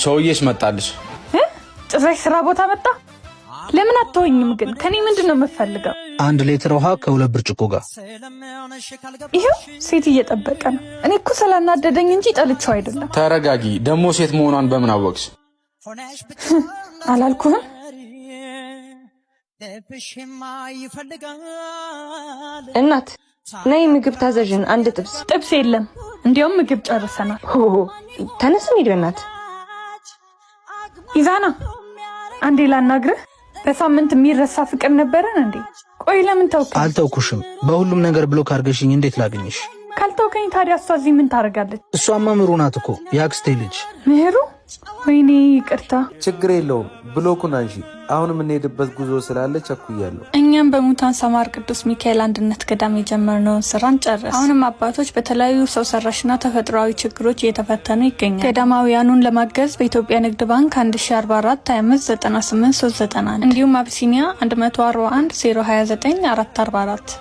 ሰውዬሽ መጣልሽ። ጭራሽ ስራ ቦታ መጣ። ለምን አትወኝም ግን? ከኔ ምንድን ነው የምፈልገው? 1 ሊትር ውሃ ከ2 ብርጭቆ ጋር። ይኸው ሴት እየጠበቀ ነው። እኔ እኮ ስላናደደኝ እንጂ ጠልቼው አይደለም። ተረጋጊ። ደግሞ ሴት መሆኗን በምን አወቅሽ? አላልኩህም? እናት ነይ ምግብ ታዘዥን፣ አንድ ጥብስ። ጥብስ የለም፣ እንዲያውም ምግብ ጨርሰናል። ሆ ተነስ እንሂድ በእናት። ኢዛና አንዴ ላናግርህ። በሳምንት የሚረሳ ፍቅር ነበረን እንዴ? ቆይ ለምን ተውከኝ? አልተውኩሽም። በሁሉም ነገር block አድርገሽኝ እንዴት ላግኝሽ? ካልተውከኝ ታዲያ እሷ እዚህ ምን ታደርጋለች? እሷማ ምሩ ናት እኮ፣ የአክስቴ ልጅ። ምህሩ? ወይኔ ይቅርታ። ችግር የለውም፣ block ኡን አንሺ። አሁን የምንሄድበት ጉዞ ስላለ ቸኩያለሁ። እኛም በሙታን ሰማር ቅዱስ ሚካኤል አንድነት ገዳም የጀመርነውን ስራ እንጨርስ። አሁንም አባቶች በተለያዩ ሰው ሰራሽና ተፈጥሯዊ ችግሮች እየተፈተኑ ይገኛል። ገዳማውያኑን ለማገዝ በኢትዮጵያ ንግድ ባንክ 1044 25 98 391 እንዲሁም አቢሲኒያ 141 029 444።